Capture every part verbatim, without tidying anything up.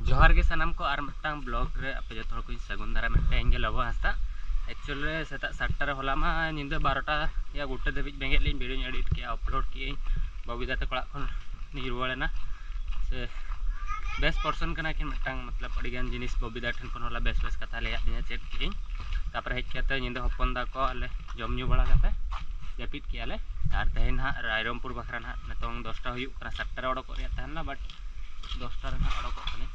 ᱡᱚᱦᱟᱨ ᱜᱮ ᱥᱟᱱᱟᱢ ᱠᱚ, ᱟᱨ ᱢᱤᱫᱴᱟᱝ ᱵᱞᱚᱜ ᱨᱮ ᱟᱯᱮ ᱡᱚᱛᱚ ᱦᱚᱲ ᱠᱚᱧ ᱥᱟᱹᱜᱩᱱ ᱫᱟᱨᱟᱢᱮᱫ ᱯᱮᱭᱟ᱾ ᱤᱧ ᱜᱮ ᱞᱚᱵᱚ ᱦᱟᱸᱥᱫᱟ᱾ ᱮᱠᱪᱩᱭᱮᱞ ᱨᱮ ᱥᱮᱛᱟᱜ ᱥᱟᱛᱴᱟ ᱨᱮ, ᱦᱚᱞᱟ ᱢᱟ ᱧᱤᱫᱟᱹ ᱵᱟᱨᱚᱴᱟ ᱭᱟ ᱜᱚᱴᱟ ᱫᱷᱟᱹᱵᱤᱡ ᱵᱮᱸᱜᱮᱫ ᱞᱤᱧ, ᱵᱷᱤᱰᱤᱭᱳᱧ ᱮᱰᱤᱴ ᱠᱮᱜᱼᱟ, ᱟᱯᱞᱳᱰ ᱠᱮᱜᱼᱟᱹᱧ᱾ ᱵᱚᱵᱤᱫᱟ ᱛᱟᱠᱚ ᱚᱲᱟᱜ ᱠᱷᱚᱱ ᱞᱤᱧ ᱨᱩᱣᱟᱹᱲᱮᱱᱟ᱾ ᱥᱮ ᱵᱮᱥ ᱯᱟᱨᱥᱚᱱ ᱠᱟᱱᱟ ᱠᱤᱱ ᱢᱤᱫᱴᱟᱝ, ᱢᱚᱛᱞᱚᱵ ᱟᱹᱰᱤᱜᱟᱱ ᱡᱤᱱᱤᱥ ᱵᱚᱵᱤᱫᱟ ᱴᱷᱮᱱ ᱠᱷᱚᱱ ᱦᱚᱞᱟ ᱵᱮᱥ ᱵᱮᱥ ᱠᱟᱛᱷᱟ ᱞᱟᱹᱭᱟᱫ ᱞᱤᱧᱟ, ᱪᱮᱫ ᱠᱮᱜᱼᱟᱹᱧ᱾ ᱛᱟᱨᱯᱚᱨᱮ ᱦᱮᱡ ᱠᱟᱛᱮ ᱧᱤᱫᱟᱹ ᱦᱚᱯᱚᱱ ᱫᱟ ᱠᱚ ᱟᱞᱮ ᱡᱚᱢ ᱧᱩ ᱵᱟᱲᱟ ᱠᱟᱛᱮ ᱡᱟᱹᱯᱤᱫ ᱠᱮᱜᱼᱟ ᱞᱮ᱾ ᱟᱨ ᱛᱮᱦᱮᱧ ᱱᱟᱦᱟᱜ ᱨᱟᱭᱨᱚᱝᱯᱩᱨ ᱵᱟᱠᱷᱨᱟ ᱱᱟᱦᱟᱜ ᱱᱤᱛᱚᱝ ᱫᱚᱥᱴᱟ ᱦᱩᱭᱩᱜ ᱠᱟᱱᱟ, ᱥᱟᱛᱴᱟ ᱨᱮ ᱚᱰᱚᱠᱚᱜ ᱨᱮᱭᱟᱜ ᱛᱟᱦᱮᱸ ᱞᱮᱱᱟ, but ᱫᱚᱥᱴᱟ ᱨᱮ ᱱᱟᱦᱟᱜ ᱚᱰᱚᱠᱚᱜ ᱠᱟᱹᱱᱟᱹᱧ᱾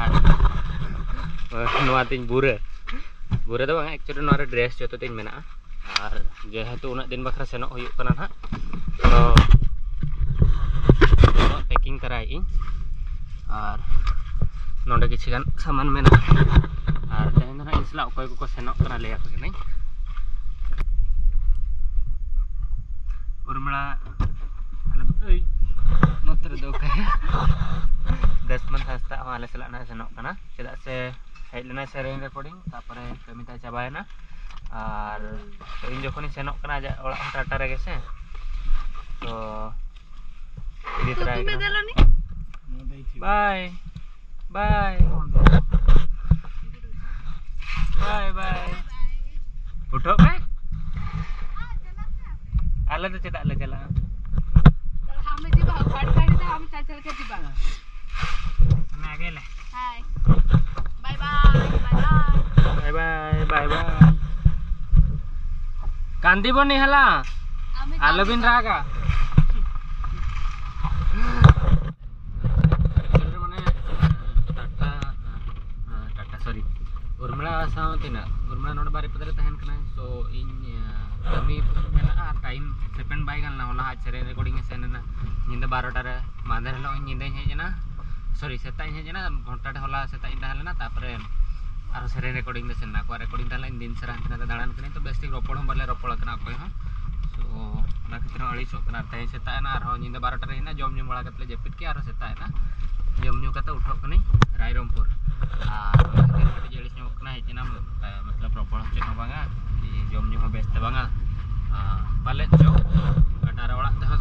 ᱟᱨ ᱱᱚᱣᱟ ᱛᱤᱧ ᱵᱩᱨᱟᱹ, ᱵᱩᱨᱟᱹ ᱫᱚ ᱵᱟᱝᱟ, ᱮᱠᱪᱩᱭᱮᱞᱤ ᱱᱚᱣᱟ ᱨᱮ ᱰᱨᱮᱥ ᱡᱚᱛᱚ ᱛᱤᱧ ᱢᱮᱱᱟᱜᱼᱟ᱾ ᱟᱨ ᱡᱮᱦᱮᱛᱩ ᱩᱱᱟᱹᱜ ᱫᱤᱱ ᱵᱟᱠᱷᱨᱟ ᱥᱮᱱᱚᱜ ᱦᱩᱭᱩᱜ ᱠᱟᱱᱟ ᱱᱟᱦᱟᱜ, ᱛᱚ ᱯᱮᱠᱤᱝ ᱛᱟᱨᱟᱭᱮᱫ ᱟᱹᱧ᱾ ᱟᱨ ᱱᱚᱰᱮ ᱠᱤᱪᱷᱩ ᱜᱟᱱ ᱥᱟᱢᱟᱱ ᱢᱮᱱᱟᱜᱼᱟ᱾ ᱟᱨ ᱛᱮᱦᱮᱧ ᱫᱚ ᱱᱟᱦᱟᱜ ᱤᱧ ᱥᱟᱞᱟᱜ ᱚᱠᱚᱭ ᱠᱚᱠᱚ ᱥᱮᱱᱚᱜ ᱠᱟᱱᱟ ᱞᱟᱹᱭ ᱟᱯᱮ ᱠᱟᱹᱱᱟᱹᱧ᱾ ᱩᱨᱢᱤᱞᱟ, ᱟᱞᱮ ᱱᱚᱛᱮ ᱨᱮᱫᱚ ᱚᱠᱚᱭ? ᱫᱚᱥᱢᱚᱱ ᱦᱟᱸᱥᱫᱟ ᱦᱚᱸ ᱟᱞᱮ ᱥᱟᱞᱟᱜ ᱱᱟᱦᱟᱜ ᱥᱮᱱᱚᱜ ᱠᱟᱱᱟ, ᱪᱮᱫᱟᱜ ᱥᱮ ᱦᱮᱡ ᱞᱮᱱᱟᱭ ᱥᱮᱨᱮᱧ ᱨᱮᱠᱚᱨᱰᱤᱝ, ᱛᱟᱨᱯᱚᱨᱮ ᱠᱟᱹᱢᱤ ᱛᱟᱭ ᱪᱟᱵᱟᱭᱮᱱᱟ᱾ ᱟᱨ ᱛᱚ ᱤᱧ ᱡᱚᱠᱷᱚᱱᱤᱧ ᱥᱮᱱᱚᱜ ᱠᱟᱱᱟ ᱟᱡᱟᱜ ᱚᱲᱟᱜ ᱦᱚᱸ ᱴᱟᱴᱟ ᱨᱮᱜᱮ ᱥᱮ, ᱛᱚ ᱤᱫᱤ ᱛᱚ ᱛᱚᱨᱟᱭ ᱛᱩᱢᱮ ᱠᱟᱱᱟ᱾ ᱫᱮᱞᱟᱱᱤ? ᱵᱟᱭ, ᱵᱟᱭ, ᱵᱟᱭ, ᱵᱟᱭ᱾ ᱩᱴᱷᱟᱹᱜ ᱢᱮ᱾ ᱟᱞᱮ ᱫᱚ ᱪᱮᱫᱟᱜ ᱞᱮ ᱪᱟᱞᱟᱜᱼᱟ? ᱟᱢ ᱡᱤᱵᱟ, ᱜᱟᱹᱰᱤ ᱜᱟᱹᱰᱤ ᱫᱚ ᱟᱢ ᱪᱟᱞ ᱪᱟᱞ ᱠᱮ ᱡᱤᱵᱟ᱾ ᱚᱱᱟ ᱜᱮᱞᱮ᱾ ᱦᱟᱭ᱾ ᱵᱟᱭ ᱵᱟᱭ, ᱵᱟᱭ ᱵᱟᱭ᱾ ᱵᱟᱭ ᱵᱟᱭ, ᱵᱟᱭ ᱵᱟᱭ᱾ ᱠᱟᱱᱫᱤ ᱵᱚᱱᱤ ᱦᱮᱞᱟ᱾ ᱟᱢᱮ ᱟᱞᱚᱵᱤᱱ ᱠᱟᱱᱫᱤ ᱨᱟᱜᱟ᱾ ᱢᱟᱱᱮ, ᱴᱟᱴᱟ, ᱴᱟᱴᱟ, ᱥᱚᱨᱤ, ᱩᱨᱢᱤᱞᱟ ᱥᱟᱶ ᱛᱤᱱᱟᱹᱜ? ᱩᱨᱢᱤᱞᱟ ᱱᱚᱰᱮ ᱵᱟᱨᱤᱯᱟᱫᱟ ᱨᱮ ᱛᱟᱦᱮᱱ ᱠᱟᱱᱟᱭ᱾ So, ᱤᱧ, ᱠᱟᱹᱢᱤ ᱢᱮᱱᱟᱜᱼᱟ, ᱴᱟᱭᱤᱢ ᱥᱯᱮᱱᱰ ᱵᱟᱭ ᱜᱟᱱ ᱞᱮᱱᱟ᱾ ᱦᱚᱞᱟ ᱟᱡ ᱥᱮᱨᱮᱧ ᱨᱮᱠᱚᱨᱰᱤᱝ ᱮ ᱥᱮᱱ ᱮᱱᱟ ᱧᱤᱫᱟᱹ ᱵᱟᱨᱚᱴᱟ ᱨᱮ᱾ ᱢᱟᱦᱫᱮᱨ ᱦᱤᱞᱳᱜ ᱤᱧ ᱧᱤᱫᱟᱹᱧ ᱦᱮᱡ ᱮᱱᱟ, ᱥᱚᱨᱤ, ᱥᱮᱛᱟᱜ ᱤᱧ ᱦᱮᱡ ᱮᱱᱟ, ᱜᱷᱚᱱᱴᱟ ᱰᱮ ᱦᱚᱞᱟ ᱥᱮᱛᱟᱜ ᱤᱧ ᱛᱟᱦᱮᱸ ᱞᱮᱱᱟ᱾ ᱛᱟᱨᱯᱚᱨᱮ ᱟᱨᱦᱚᱸ ᱥᱮᱨᱮᱧ ᱨᱮᱠᱚᱨᱰᱤᱝ ᱞᱮ ᱥᱮᱱ ᱮᱱᱟ᱾ ᱟᱠᱚᱣᱟᱜ ᱨᱮᱠᱚᱨᱰᱤᱝ ᱛᱟᱦᱮᱸ ᱞᱮᱱᱟ, ᱤᱧ ᱫᱤᱱ ᱥᱟᱨᱟ ᱦᱟᱱᱛᱮ ᱱᱟᱛᱮ ᱫᱟᱬᱟᱱ ᱠᱟᱹᱱᱟᱹᱧ, ᱛᱚ ᱵᱮᱥ ᱴᱷᱤᱠ ᱨᱚᱯᱚᱲ ᱦᱚᱸ ᱵᱟᱞᱮ ᱨᱚᱯᱚᱲ ᱠᱟᱱᱟ ᱚᱠᱚᱭ ᱦᱚᱸ᱾ So, ᱚᱱᱟ ᱠᱷᱟᱹᱛᱤᱨ ᱦᱚᱸ ᱟᱹᱲᱤᱥᱚᱜ ᱠᱟᱱᱟ᱾ ᱟᱨ ᱛᱮᱦᱮᱧ ᱥᱮᱛᱟᱜ ᱮᱱᱟ, ᱟᱨᱦᱚᱸ ᱧᱤᱫᱟᱹ ᱵᱟᱨᱚᱴᱟ ᱨᱮ ᱦᱮᱡ ᱮᱱᱟ, ᱡᱚᱢ ᱧᱩ ᱵᱟᱲᱟ ᱠᱟᱛᱮ ᱞᱮ ᱡᱟᱹᱯᱤᱫ ᱠᱮᱜᱼᱟ, ᱟᱨᱦᱚᱸ ᱥᱮᱛᱟᱜ ᱮᱱᱟ᱾ ᱡᱚᱢ ᱧᱩ ᱠᱟᱛᱮ ᱩᱴᱷᱟᱹᱜ ᱠᱟᱹᱱᱟᱹᱧ ᱨᱟᱭᱨᱚᱝᱯᱩᱨ᱾ ᱟᱨ ᱚᱱᱟ ᱠᱷᱟᱹᱛᱤᱨ ᱠᱟᱹᱴᱤᱡ ᱟᱹᱲᱤᱥ ᱧᱚᱜ ᱠᱟᱱᱟ, ᱦᱮᱡ ᱮᱱᱟᱢ, ᱢᱚᱛᱞᱚᱵ ᱨᱚᱯᱚᱲ ᱦᱚᱸ ᱪᱮᱫ ᱦᱚᱸ ᱵᱟᱝᱟ, ᱡᱚᱢ ᱧᱩ ᱦᱚᱸ ᱵᱮᱥ ᱛᱮ ᱵᱟᱝᱟ᱾ ᱟᱨ ᱯᱟᱞᱮᱫ ᱪᱚ ᱚᱠᱟᱴᱟᱜ ᱨᱮ ᱚᱲᱟᱜ ᱛᱮᱦᱚᱸ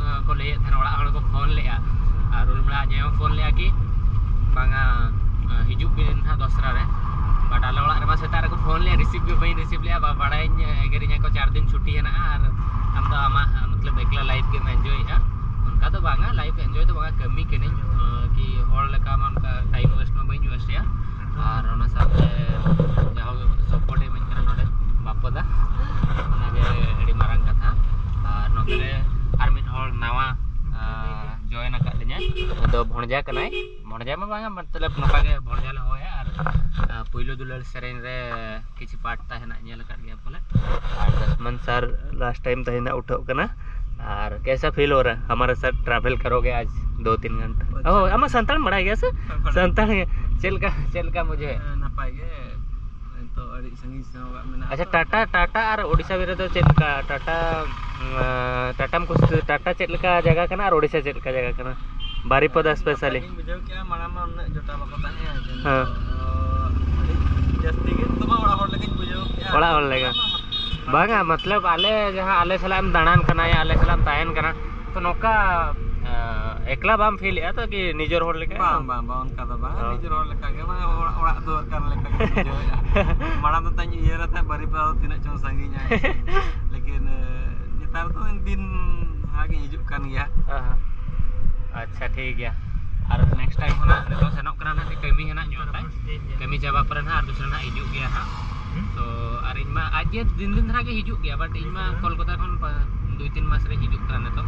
ᱠᱤ ᱵᱟᱝᱟ, ᱦᱤᱡᱩᱜ ᱵᱤᱱ ᱱᱟᱦᱟᱜ ᱫᱚᱥᱨᱟ ᱨᱮ᱾ ᱵᱟᱴ ᱟᱞᱮ ᱚᱲᱟᱜ ᱨᱮᱢᱟ ᱥᱮᱛᱟᱜ ᱨᱮᱠᱚ ᱯᱷᱳᱱ ᱞᱮᱫ, ᱨᱤᱥᱤᱵᱷ ᱜᱮ ᱵᱟᱹᱧ ᱨᱤᱥᱤᱵᱷ ᱞᱮᱫᱼᱟ᱾ ᱵᱟᱲᱟᱭᱟᱹᱧ ᱮᱜᱮᱨᱤᱧᱟ ᱠᱚ, ᱪᱟᱨ ᱫᱤᱱ ᱪᱷᱩᱴᱤ ᱦᱮᱱᱟᱜᱼᱟ ᱟᱨ ᱟᱢ ᱫᱚ ᱟᱢᱟᱜ ᱢᱚᱛᱞᱚᱵ ᱮᱠᱞᱟ ᱞᱟᱭᱤᱯᱷ ᱜᱮᱢ ᱮᱱᱡᱚᱭᱮᱫᱼᱟ᱾ ᱚᱱᱠᱟ ᱫᱚ ᱵᱟᱝᱟ, ᱞᱟᱭᱤᱯᱷ ᱮᱱᱡᱚᱭ ᱫᱚ ᱵᱟᱝᱟ, ᱠᱟᱹᱢᱤ ᱠᱟᱹᱱᱟᱹᱧ᱾ ᱠᱤ ᱦᱚᱲ ᱞᱮᱠᱟ ᱢᱟ ᱚᱱᱠᱟ ᱴᱟᱭᱤᱢ ᱳᱭᱮᱥᱴ ᱢᱟ ᱵᱟᱹᱧ ᱳᱭᱮᱥᱴ ᱮᱫᱼᱟ᱾ ᱟᱨ ᱚᱱᱟ ᱥᱟᱶᱛᱮ ᱡᱟᱦᱟᱸ ᱥᱟᱯᱳᱨᱴ ᱮ ᱮᱢᱟᱹᱧ ᱠᱟᱱᱟ ᱱᱚᱰᱮ ᱵᱟᱯᱩ ᱫᱟ, ᱚᱱᱟᱜᱮ ᱟᱹᱰᱤ ᱢᱟᱨᱟᱝ ᱠᱟᱛᱷᱟ᱾ ᱟᱨ ᱱᱚᱛᱮ ᱨᱮ ᱟᱨ ᱢᱤᱫ ᱦᱚᱲ ᱱᱟᱣᱟ ᱡᱚᱭᱮᱱ ᱟᱠᱟᱫ ᱞᱤᱧᱟᱹ, ᱩᱱᱤ ᱫᱚ ᱵᱷᱚᱬᱡᱟ ᱠᱟᱱᱟᱭ᱾ ᱵᱷᱚᱬᱡᱟ ᱢᱟ ᱵᱟᱝᱟ, ᱢᱚᱛᱞᱚᱵ ᱱᱚᱝᱠᱟ ᱜᱮ ᱵᱷᱚᱬᱡᱟ ᱞᱮ ᱦᱚᱦᱚᱭᱟ᱾ ᱟᱨ ᱯᱩᱭᱞᱩ ᱫᱩᱞᱟᱹᱲ ᱥᱮᱨᱮᱧ ᱨᱮ ᱠᱤᱪᱷᱩ ᱯᱟᱨᱴ ᱛᱟᱦᱮᱱᱟ, ᱧᱮᱞ ᱟᱠᱟᱫ ᱜᱮᱭᱟ ᱯᱟᱞᱮ᱾ ᱟᱨ ᱫᱩᱥᱢᱟᱱ ᱥᱟᱨ ᱞᱟᱥᱴ ᱴᱟᱭᱤᱢ ᱛᱟᱦᱮᱱᱟ ᱩᱴᱷᱟᱹᱣ ᱠᱟᱱᱟ᱾ ᱟᱨ ᱠᱮᱥᱟ ᱯᱷᱤᱞ ᱦᱳ ᱨᱟ ᱦᱟᱢᱟᱨᱮ ᱥᱟᱛᱷ ᱴᱨᱟᱵᱷᱮᱞ ᱠᱟᱨᱳᱜᱮ ᱟᱡ ᱫᱳ ᱛᱤᱱ ᱜᱷᱚᱱᱴᱟ? ᱟᱢ ᱥᱟᱱᱛᱟᱲ ᱵᱟᱲᱟᱭ ᱜᱮᱭᱟ ᱥᱮ? ᱥᱟᱱᱛᱟᱲ ᱜᱮ᱾ ᱪᱮᱫ ᱞᱮᱠᱟ, ᱪᱮᱫ ᱞᱮᱠᱟ ᱵᱩᱡᱷᱟᱹᱣ? ᱱᱟᱯᱟᱭ ᱜᱮ᱾ ᱱᱤᱛᱚᱜ ᱟᱹᱰᱤ ᱥᱟᱺᱜᱤᱧ ᱥᱮᱱᱚᱜ ᱢᱮᱱᱟᱜᱼᱟ᱾ ᱟᱪᱪᱷᱟ, ᱴᱟᱴᱟ, ᱴᱟᱴᱟ ᱟᱨ ᱳᱰᱤᱥᱟ ᱵᱤᱨ ᱨᱮᱫᱚ ᱪᱮᱫ ᱞᱮᱠᱟ? ᱴᱟᱴᱟ, ᱴᱟᱴᱟᱢ ᱠᱩᱥᱤ, ᱴᱟᱴᱟ ᱪᱮᱫ ᱞᱮᱠᱟ ᱡᱟᱭᱜᱟ ᱠᱟᱱᱟ ᱟᱨ ᱳᱰᱤᱥᱟ ᱪᱮᱫ ᱞᱮᱠᱟ ᱡᱟᱭᱜᱟ ᱠᱟᱱᱟ? ᱵᱟᱨᱤᱯᱚᱫᱟ ᱥᱯᱮᱥᱟᱞᱤ᱾ ᱵᱩᱡᱷᱟᱹᱣ ᱠᱮᱜᱼᱟ, ᱢᱟᱲᱟᱝ ᱢᱟ ᱩᱱᱟᱹᱜ ᱡᱚᱴᱟᱣ ᱵᱟᱠᱚ ᱛᱟᱦᱮᱸ ᱠᱟᱱᱟ᱾ ᱦᱮᱸ᱾ ᱟᱹᱰᱤ ᱡᱟᱹᱥᱛᱤ ᱜᱮ ᱱᱤᱛᱚᱜ ᱢᱟ ᱚᱲᱟᱜ ᱦᱚᱲ ᱞᱮᱠᱟᱧ ᱵᱩᱡᱷᱟᱹᱣ ᱠᱮᱜᱼᱟ᱾ ᱚᱲᱟᱜ ᱦᱚᱲ ᱞᱮᱠᱟ᱾ ᱵᱟᱝᱟ, ᱢᱚᱛᱞᱚᱵ ᱟᱞᱮ ᱡᱟᱦᱟᱸ ᱟᱞᱮ ᱥᱟᱞᱟᱜ ᱮᱢ ᱫᱟᱬᱟᱱ ᱠᱟᱱᱟ, ᱟᱞᱮ ᱥᱟᱞᱟᱜ ᱮᱢ ᱛᱟᱦᱮᱱ ᱠᱟᱱᱟ, ᱛᱚ ᱱᱚᱝᱠᱟ ᱮᱠᱞᱟ ᱵᱟᱢ ᱯᱷᱤᱞ ᱮᱜᱼᱟ ᱛᱚ, ᱠᱤ ᱱᱤᱡᱮᱨ ᱦᱚᱲ ᱞᱮᱠᱟ? ᱵᱟᱝ, ᱵᱟᱝ, ᱵᱟᱝ, ᱚᱱᱠᱟ ᱫᱚ ᱵᱟᱝ᱾ ᱱᱤᱡᱮᱨ ᱦᱚᱲ ᱞᱮᱠᱟ ᱜᱮ, ᱢᱟᱱᱮ ᱚᱲᱟᱜ ᱫᱩᱣᱟᱹᱨ ᱠᱟᱱ ᱞᱮᱠᱟ ᱜᱮ ᱵᱩᱡᱷᱟᱹᱣᱮᱜᱼᱟ᱾ ᱢᱟᱲᱟᱝ ᱫᱚ ᱛᱟᱧ ᱩᱭᱦᱟᱹᱨᱟ ᱛᱟᱦᱮᱸᱫ ᱵᱟᱨᱤᱯᱟᱫᱟ ᱫᱚ ᱛᱤᱱᱟᱹᱜ ᱪᱚᱝ ᱥᱟᱺᱜᱤᱧᱟ᱾ ᱞᱮᱠᱤᱱ ᱱᱮᱛᱟᱨ ᱫᱚ ᱫᱤᱱ ᱦᱟᱸᱜ ᱜᱤᱧ ᱦᱤᱡᱩᱜ ᱠᱟᱱ ᱜᱮᱭᱟ᱾ ᱟᱪᱪᱷᱟ, ᱴᱷᱤᱠ ᱜᱮᱭᱟ᱾ ᱟᱨ ᱱᱮᱠᱥᱴ ᱴᱟᱭᱤᱢ ᱦᱚᱸ ᱱᱟᱜ ᱱᱤᱛᱚᱜ ᱥᱮᱱᱚᱜ ᱠᱟᱱᱟ ᱱᱟᱜ, ᱠᱟᱹᱢᱤ ᱦᱮᱱᱟᱜ ᱧᱚᱜ ᱛᱟᱭ᱾ ᱠᱟᱹᱢᱤ ᱪᱟᱵᱟ ᱯᱚᱨᱮ ᱱᱟᱜ ᱟᱨ ᱫᱚᱥᱨᱟ ᱱᱟᱜ ᱦᱤᱡᱩᱜ ᱜᱮᱭᱟ ᱦᱟᱸᱜ᱾ ᱛᱚ ᱟᱨ ᱤᱧ ᱢᱟ ᱟᱡ ᱜᱮ ᱫᱤᱱ ᱫᱤᱱ ᱫᱷᱟᱨᱟ ᱜᱮ ᱦᱤᱡᱩᱜ ᱜᱮᱭᱟ, ᱵᱟᱴ ᱤᱧ ᱢᱟ ᱠᱳᱞᱠᱟᱛᱟ ᱠᱷᱚᱱ ᱫᱩᱭ ᱛᱤᱱ ᱢᱟᱥ ᱨᱮ ᱦᱤᱡᱩᱜ ᱠᱟᱱᱟ ᱱᱤᱛᱚᱜ᱾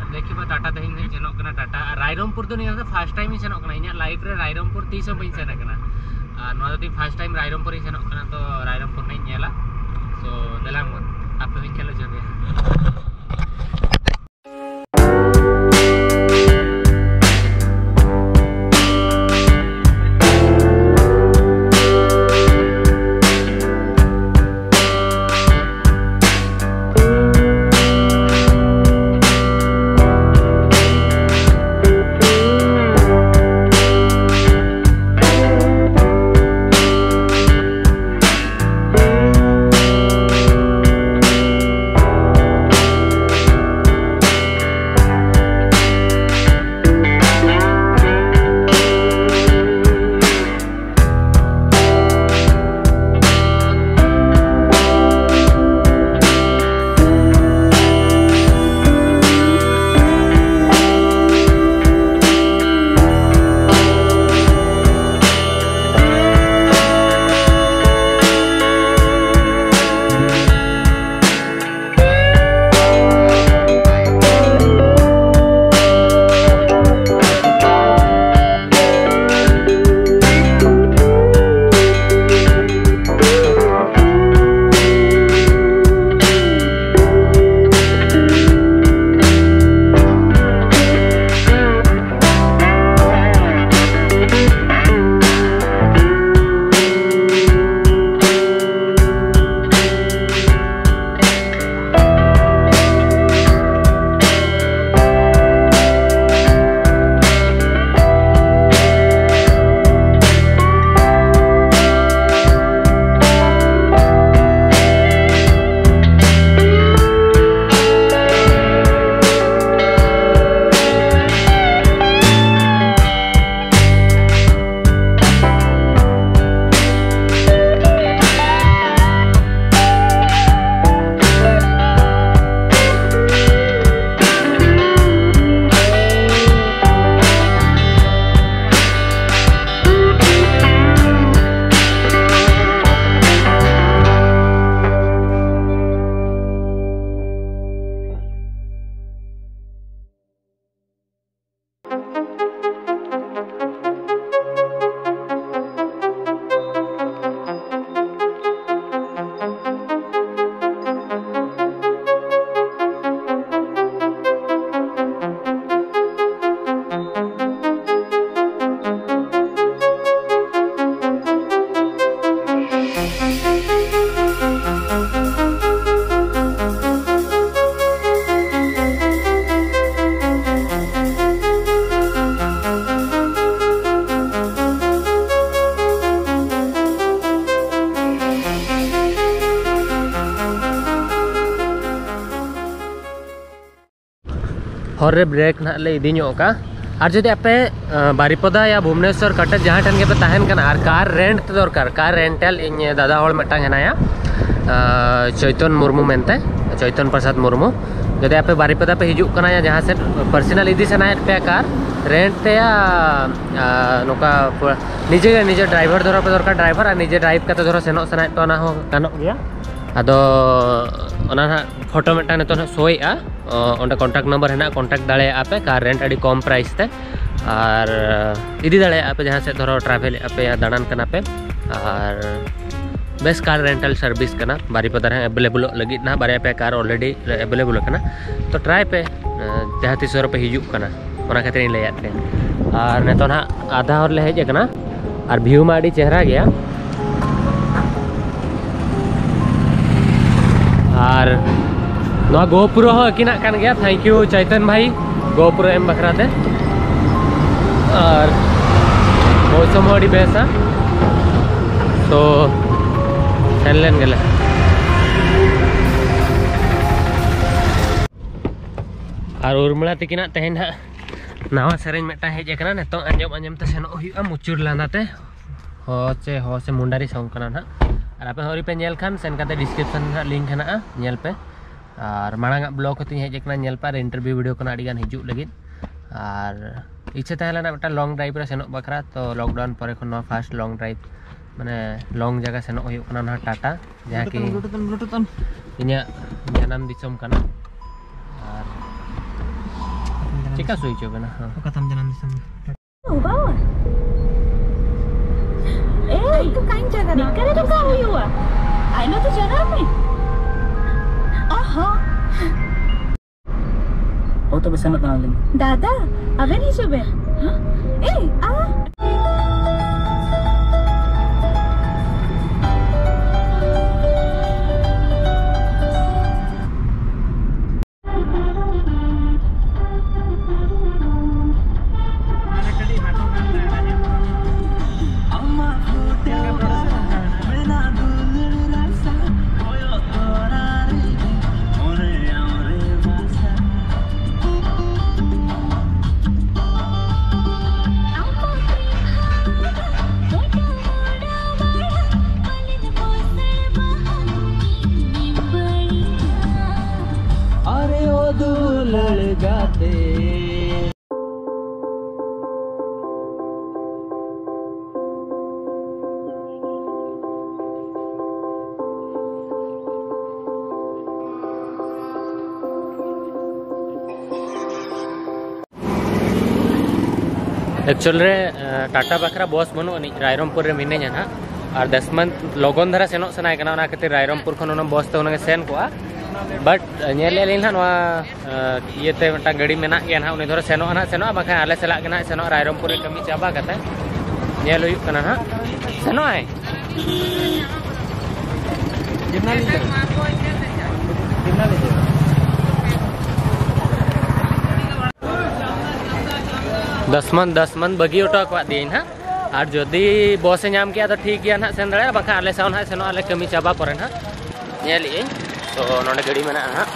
ᱟᱨ ᱫᱮᱠᱷᱤ ᱵᱟ, ᱴᱟᱴᱟ ᱛᱮᱦᱮᱧ ᱦᱟᱸᱜ ᱥᱮᱱᱚᱜ ᱠᱟᱱᱟ, ᱴᱟᱴᱟ᱾ ᱟᱨ ᱨᱟᱭᱨᱚᱝᱯᱩᱨ ᱫᱚ ᱱᱤᱭᱟᱹ ᱫᱚ ᱯᱷᱟᱥᱴ ᱴᱟᱭᱤᱢ ᱤᱧ ᱥᱮᱱᱚᱜ ᱠᱟᱱᱟ᱾ ᱤᱧᱟᱹᱜ ᱞᱟᱭᱤᱯᱷ ᱨᱮ ᱨᱟᱭᱨᱚᱝᱯᱩᱨ ᱛᱤᱥ ᱦᱚᱸ ᱵᱟᱹᱧ ᱥᱮᱱ ᱟᱠᱟᱱᱟ᱾ ᱟᱨ ᱱᱚᱣᱟ ᱫᱚ ᱛᱤᱧ ᱯᱷᱟᱥᱴ ᱴᱟᱭᱤᱢ ᱨᱟᱭᱨᱚᱝᱯᱩᱨ ᱤᱧ ᱥᱮᱱᱚᱜ ᱠᱟᱱᱟ, ᱛᱚ ᱨᱟᱭᱨᱚᱝᱯᱩᱨ ᱱᱟᱜ ᱤᱧ ᱧᱮᱞᱟ᱾ ᱛᱚ ᱫᱮᱞᱟ ᱢᱟ, ᱟᱯᱮ ᱦᱚᱸᱧ ᱪᱟᱞᱟᱣ ᱦᱚᱪᱚ ᱯᱮᱭᱟ᱾ ᱦᱚᱨ ᱨᱮ ᱵᱨᱮᱠ ᱱᱟᱦᱟᱜ ᱞᱮ ᱤᱫᱤ ᱧᱚᱜ ᱠᱟᱜᱼᱟ᱾ ᱟᱨ ᱡᱩᱫᱤ ᱟᱯᱮ ᱵᱟᱨᱤᱯᱚᱫᱟ ᱭᱟ ᱵᱷᱩᱵᱽᱱᱮᱥᱚᱨ ᱠᱟᱴᱟᱨ ᱡᱟᱦᱟᱸ ᱴᱷᱮᱱ ᱜᱮᱯᱮ ᱛᱟᱦᱮᱱ ᱠᱟᱱᱟ ᱟᱨ ᱠᱟᱨ ᱨᱮᱱᱴ ᱫᱚᱨᱠᱟᱨ, ᱠᱟᱨ ᱨᱮᱱᱴᱟᱞ, ᱤᱧ ᱫᱟᱫᱟ ᱦᱚᱲ ᱢᱤᱫᱴᱟᱝ ᱦᱮᱱᱟᱭᱟ ᱪᱳᱭᱛᱚᱱ ᱢᱩᱨᱢᱩ ᱢᱮᱱᱛᱮ, ᱪᱳᱭᱛᱚᱱ ᱯᱨᱚᱥᱟᱫᱽ ᱢᱩᱨᱢᱩ᱾ ᱡᱩᱫᱤ ᱟᱯᱮ ᱵᱟᱨᱤᱯᱚᱫᱟ ᱯᱮ ᱦᱤᱡᱩᱜ ᱠᱟᱱᱟ ᱭᱟ ᱡᱟᱦᱟᱸ ᱥᱮᱫ ᱯᱟᱨᱥᱚᱱᱟᱞ ᱤᱫᱤ ᱥᱟᱱᱟᱭᱮᱫ ᱯᱮᱭᱟ ᱠᱟᱨ ᱨᱮᱱᱴ ᱛᱮ ᱭᱟ ᱱᱚᱝᱠᱟ ᱱᱤᱡᱮ ᱜᱮ ᱱᱤᱡᱮ ᱰᱨᱟᱭᱵᱷᱟᱨ ᱫᱷᱚᱨᱚ ᱯᱮ ᱫᱚᱨᱠᱟᱨ, ᱰᱨᱟᱭᱵᱷᱟᱨ ᱟᱨ ᱱᱤᱡᱮ ᱰᱨᱟᱭᱤᱵᱷ ᱠᱟᱛᱮ ᱫᱷᱚᱨᱚ ᱥᱮᱱᱚᱜ ᱥᱟᱱᱟᱭᱮᱫ ᱯᱮᱭᱟ ᱚᱱᱟ ᱦᱚᱸ ᱜᱟᱱᱚᱜ ᱜᱮᱭᱟ᱾ ᱟᱫᱚ ᱚᱱᱟ ᱱᱟᱦᱟᱜ ᱯᱷᱳᱴᱳ ᱢᱤᱫᱴᱟᱝ ᱱᱤᱛᱚᱜ ᱱᱟᱦᱟᱜ ᱥᱳᱭᱮᱜᱼᱟ, ᱚᱸᱰᱮ ᱠᱚᱱᱴᱟᱠᱴ ᱱᱟᱢᱵᱟᱨ ᱦᱮᱱᱟᱜᱼᱟ, ᱠᱚᱱᱴᱟᱠᱴ ᱫᱟᱲᱮᱭᱟᱜᱼᱟ ᱯᱮ ᱠᱟᱨ ᱨᱮᱱᱴ ᱟᱹᱰᱤ ᱠᱚᱢ ᱯᱨᱟᱭᱤᱥ ᱛᱮ᱾ ᱟᱨ ᱤᱫᱤ ᱫᱟᱲᱮᱭᱟᱜᱼᱟ ᱯᱮ ᱡᱟᱦᱟᱸ ᱥᱮᱫ ᱫᱷᱚᱨᱚ ᱴᱨᱟᱵᱷᱮᱞ ᱮᱫᱼᱟ ᱯᱮ ᱭᱟ ᱫᱟᱬᱟᱱ ᱠᱟᱱᱟ ᱯᱮ᱾ ᱟᱨ ᱵᱮᱥ ᱠᱟᱨ ᱨᱮᱱᱴᱟᱞ ᱥᱟᱨᱵᱷᱤᱥ ᱠᱟᱱᱟ ᱵᱟᱨᱤᱯᱟᱫᱟ ᱨᱮ ᱮᱵᱮᱞᱮᱵᱚᱞᱚᱜ ᱞᱟᱹᱜᱤᱫ ᱱᱟᱦᱟᱜ, ᱵᱟᱨᱭᱟ ᱯᱮᱭᱟ ᱠᱟᱨ ᱚᱞᱨᱮᱰᱤ ᱮᱵᱮᱞᱮᱵᱚᱞ ᱟᱠᱟᱱᱟ᱾ ᱛᱚ ᱴᱨᱟᱭ ᱯᱮ ᱡᱟᱦᱟᱸ ᱛᱤᱥ ᱨᱮᱯᱮ ᱦᱤᱡᱩᱜ ᱠᱟᱱᱟ, ᱚᱱᱟ ᱠᱷᱟᱹᱛᱤᱨ ᱤᱧ ᱞᱟᱹᱭᱟᱫ ᱯᱮᱭᱟ᱾ ᱟᱨ ᱱᱤᱛᱚᱜ ᱱᱟᱦᱟᱜ ᱟᱫᱷᱟ ᱦᱚᱨ ᱞᱮ ᱦᱮᱡ ᱟᱠᱟᱱᱟ᱾ ᱟᱨ ᱵᱷᱤᱭᱩ ᱢᱟ ᱟᱹᱰᱤ ᱪᱮᱦᱨᱟ ᱜᱮᱭᱟ᱾ ᱟᱨ ᱱᱚᱣᱟ ᱜᱳᱯᱨᱳ ᱦᱚᱸ ᱟᱹᱠᱤᱱᱟᱜ ᱠᱟᱱ ᱜᱮᱭᱟ᱾ ᱛᱷᱮᱝᱠ ᱭᱩ ᱪᱟᱭᱛᱚᱱ ᱵᱷᱟᱭ, ᱜᱳᱯᱨᱳ ᱮᱢ ᱵᱟᱠᱷᱨᱟ ᱛᱮ᱾ ᱟᱨ ᱢᱳᱥᱚᱢ ᱦᱚᱸ ᱟᱹᱰᱤ ᱵᱮᱥᱟ᱾ ᱛᱚ ᱥᱮᱱ ᱞᱮᱱ ᱜᱮᱞᱮ᱾ ᱟᱨ ᱩᱨᱢᱤᱞᱟ ᱛᱤᱠᱤᱱᱟᱜ ᱛᱮᱦᱮᱧ ᱦᱟᱸᱜ ᱱᱟᱣᱟ ᱥᱮᱨᱮᱧ ᱢᱤᱫᱴᱟᱝ ᱦᱮᱡ ᱟᱠᱟᱱᱟ, ᱱᱤᱛᱚᱝ ᱟᱸᱡᱚᱢ ᱟᱸᱡᱚᱢ ᱛᱮ ᱥᱮᱱᱚᱜ ᱦᱩᱭᱩᱜᱼᱟ ᱢᱩᱪᱩᱨ ᱞᱟᱸᱫᱟ ᱛᱮ᱾ ᱦᱚ ᱪᱮ ᱦᱚ ᱥᱮ ᱢᱩᱱᱰᱟᱨᱤ ᱥᱚᱝ ᱠᱟᱱᱟ ᱱᱟᱦᱟᱜ᱾ ᱟᱨ ᱟᱯᱮ ᱦᱚᱸ ᱟᱹᱣᱨᱤ ᱯᱮ ᱧᱮᱞ ᱠᱷᱟᱱ ᱥᱮᱱ ᱠᱟᱛᱮ ᱰᱤᱥᱠᱨᱤᱯᱥᱚᱱ ᱨᱮ ᱱᱟᱦᱟᱜ ᱞᱤᱝᱠ ᱦᱮᱱᱟᱜᱼᱟ, ᱧᱮᱞ ᱯᱮ᱾ ᱟᱨ ᱢᱟᱲᱟᱝ ᱟᱜ ᱵᱞᱚᱜ ᱦᱚᱸᱛᱤᱧ ᱦᱮᱡ ᱟᱠᱟᱱᱟ, ᱧᱮᱞ ᱯᱮ᱾ ᱟᱨ ᱤᱱᱴᱟᱨᱵᱷᱤᱭᱩ ᱵᱷᱤᱰᱤᱭᱳ ᱠᱚ ᱱᱟᱦᱟᱜ ᱟᱹᱰᱤ ᱜᱟᱱ ᱦᱤᱡᱩᱜ ᱞᱟᱹᱜᱤᱫ᱾ ᱟᱨ ᱤᱪᱪᱷᱟᱹ ᱛᱟᱦᱮᱸ ᱞᱮᱱᱟ ᱢᱤᱫᱴᱟᱝ ᱞᱚᱝ ᱰᱨᱟᱭᱤᱵᱷ ᱨᱮ ᱥᱮᱱᱚᱜ ᱵᱟᱠᱷᱨᱟ, ᱛᱚ ᱞᱚᱠᱰᱟᱣᱩᱱ ᱯᱚᱨᱮ ᱠᱷᱚᱱ ᱱᱚᱣᱟ ᱯᱷᱟᱥᱴ ᱞᱚᱝ ᱰᱨᱟᱭᱤᱵᱷ, ᱢᱟᱱᱮ ᱞᱚᱝ ᱡᱟᱭᱜᱟ ᱥᱮᱱᱚᱜ ᱦᱩᱭᱩᱜ ᱠᱟᱱᱟ ᱱᱚᱣᱟ ᱴᱟᱴᱟ, ᱡᱟᱦᱟᱸ ᱠᱤ ᱵᱞᱩᱴᱩᱛᱷ ᱚᱱ, ᱵᱞᱩᱴᱩᱛᱷ ᱚᱱ᱾ ᱤᱧᱟᱹᱜ ᱡᱟᱱᱟᱢ ᱫᱤᱥᱚᱢ ᱠᱟᱱᱟ᱾ ᱟᱨ ᱪᱮᱠᱟ ᱥᱩᱭ ᱦᱚᱪᱚ ᱠᱟᱱᱟ? ᱦᱮᱸ᱾ ᱚᱠᱟ ᱛᱟᱢ ᱡᱟᱱᱟᱢ ᱫᱤᱥᱚᱢ? ᱚ ᱵᱟᱵᱟ᱾ ᱮᱭ, ᱱᱤᱝᱠᱟᱹ ᱫᱚ ᱵᱟᱝ ᱦᱩᱭᱩᱜᱼᱟ᱾ ᱟᱭᱢᱟ ᱛᱚ ᱡᱟᱱᱟᱢ ᱢᱮ᱾ ᱚᱦᱚ᱾ ᱦᱳ, ᱛᱚᱵᱮ ᱥᱮᱱᱚᱜ ᱠᱟᱱᱟᱞᱤᱧ᱾ ᱫᱟᱫᱟ, ᱟᱵᱮᱱ ᱦᱤᱡᱩᱜ ᱵᱮᱱ᱾ ᱮᱭ, ᱟ᱾ ᱮᱠᱪᱩᱭᱮᱞ ᱨᱮ ᱴᱟᱴᱟ ᱵᱟᱠᱷᱨᱟ ᱵᱚᱥ ᱵᱟᱹᱱᱩᱜ ᱟᱹᱱᱤᱡ, ᱨᱟᱭᱨᱚᱝᱯᱩᱨ ᱨᱮ ᱢᱤᱱᱟᱹᱧᱟ ᱱᱟᱦᱟᱜ᱾ ᱟᱨ ᱫᱚᱥᱢᱟᱱ ᱞᱚᱜᱚᱱ ᱫᱷᱟᱨᱟ ᱥᱮᱱᱚᱜ ᱥᱟᱱᱟᱭᱮ ᱠᱟᱱᱟ, ᱚᱱᱟ ᱠᱷᱟᱹᱛᱤᱨ ᱨᱟᱭᱨᱚᱝᱯᱩᱨ ᱠᱷᱚᱱ ᱚᱱᱟ ᱵᱚᱥ ᱛᱮ ᱦᱩᱱᱟᱹᱝ ᱮ ᱥᱮᱱ ᱠᱚᱜᱼᱟ᱾ ᱵᱟᱴ ᱧᱮᱞᱮᱫ ᱞᱤᱧ ᱱᱟᱦᱟᱜ ᱱᱚᱣᱟ ᱤᱭᱟᱹᱛᱮ ᱢᱤᱫᱴᱟᱝ ᱜᱟᱹᱰᱤ ᱢᱮᱱᱟᱜ ᱜᱮᱭᱟ ᱱᱟᱦᱟᱜ, ᱩᱱᱤ ᱫᱷᱚᱨᱚ ᱥᱮᱱᱚᱜᱼᱟ ᱱᱟᱦᱟᱜ, ᱥᱮᱱᱚᱜᱼᱟ, ᱵᱟᱝᱠᱷᱟᱱ ᱟᱞᱮ ᱥᱟᱞᱟᱜ ᱜᱮ ᱱᱟᱦᱟᱜ ᱥᱮᱱᱚᱜᱼᱟ᱾ ᱨᱟᱭᱨᱚᱝᱯᱩᱨ ᱨᱮ ᱠᱟᱹᱢᱤ ᱪᱟᱵᱟ ᱠᱟᱛᱮ ᱧᱮᱞ ᱦᱩᱭᱩᱜ ᱠᱟᱱᱟ ᱱᱟᱦᱟᱜ, ᱥᱮᱱᱚᱜᱼᱟᱭ᱾ ᱫᱚᱥᱢᱟᱱ ᱫᱚᱥᱢᱟᱱ ᱵᱟᱹᱜᱤ ᱦᱚᱴᱚ ᱟᱠᱟᱫ ᱫᱤᱭᱟᱹᱧ ᱦᱟᱸᱜ᱾ ᱟᱨ ᱡᱩᱫᱤ ᱵᱚᱥ ᱮ ᱧᱟᱢ ᱠᱮᱜᱼᱟ ᱛᱚ ᱴᱷᱤᱠ ᱜᱮᱭᱟ ᱱᱟᱦᱟᱜ, ᱥᱮᱱ ᱫᱟᱲᱮᱭᱟᱜᱼᱟ, ᱵᱟᱠᱷᱟᱱ ᱟᱞᱮ ᱥᱟᱶ ᱱᱟᱦᱟᱜ ᱥᱮᱱᱚᱜ ᱟᱞᱮ ᱠᱟᱹᱢᱤ ᱪᱟᱵᱟ ᱯᱚᱨᱮ ᱱᱟᱦᱟᱜ᱾ ᱧᱮᱞᱮᱜ ᱟᱹᱧ ᱛᱚ ᱱᱚᱰᱮ ᱜᱟᱹᱰᱤ ᱢᱮᱱᱟᱜᱼᱟ ᱦᱟᱸᱜ᱾